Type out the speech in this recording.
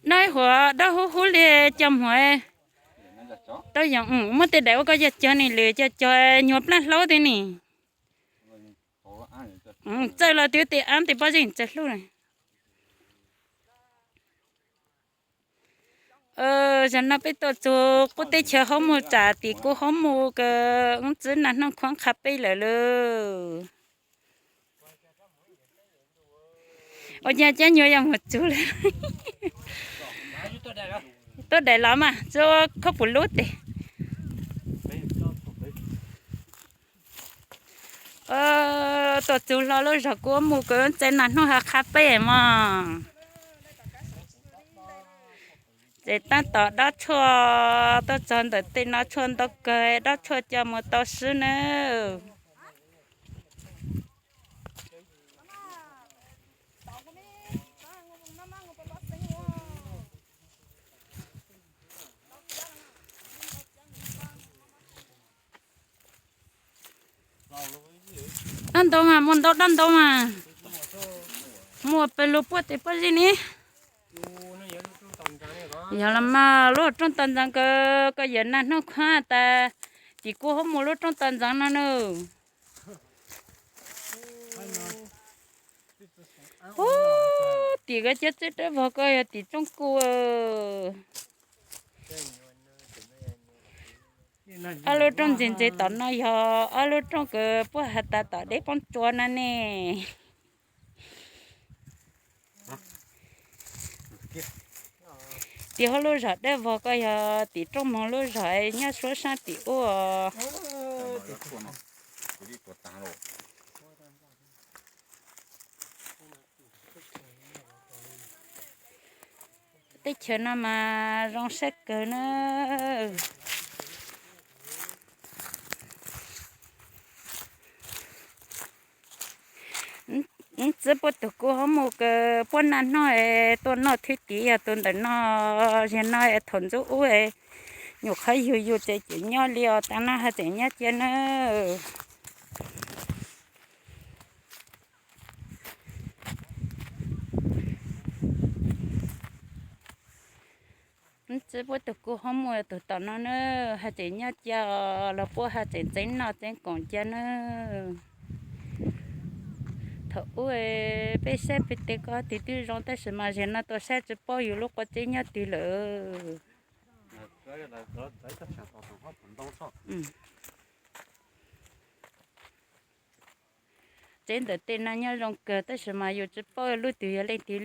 Noj ib huam dawb huv huv li cov muag. Tau yog muab tej daim ua koj cog cog ni lwm cog cog nyuag plaab hlaub tiag ni. Txawj los twb tej ab tej pob zeb txawj hlub na. Zaum no peb tuaj txug qub teb chaws Hoob Muas tsam tim kuv Hoob Muas kws wb txiv Nag Nub Khuab qha peb lawm lauj. Ua cas cov nyuag yuav mus txug lawm. Tuaj daim los mas txug khaub pum lub tes. Tuaj txug hlo lub zog kuv mus kws txiv Nag Nub ha qha peb mog. Ces tab tom dob tshuaj tuaj txog ntawm tej no tshuaj ntau kawg, dob tshuaj coj mus tau swb nawb. Dab ntau mas, muaj ntau dab ntau mas. Muaj pes lug puag tim pob zeb ni. Yog los mas lub rooj tos ntxeev kws koj yawm Nag Nub Khuab tas, tim kuv Hoob Muas lub rooj tos ntxeev no nawb. Ub, tim koj cov txeb dawb vog ko yog tim rooj kuv. Ob lub rooj ntse ntse tom no yog ob lub rooj kws puab has tas tom deb poob tsua no ne. Tim hauv lub zog dawb vog ko yog tim rooj moog lub zog nyob suab saab tim ub. Teb chaws no mas zoo sab kawg na. Wb txiv puab tug kuv Hoob Muas kws puab naj nub tuaj noj thwb tim yog tus ntawm no. Zig no thaum ntxub ub nyuam qhuav yug yug ces tseem nyob li os, tav no haj tseem nyob cia nawb. Wb txiv puab tug kuv Hoob Muas tug tom no nawb, haj tseem nyob cia los puab haj tseem txeev noj txeev koom cia nawb. Thaum ub peb saib peb tej ko twb zoo tab sis mas zig no tuaj saib tsis paub yus lub quav txeb nyob twg lawm. Txeb ntawm tej no nyob zoo kawg tab sis mas yus tsis paub lub twg yog leej twg.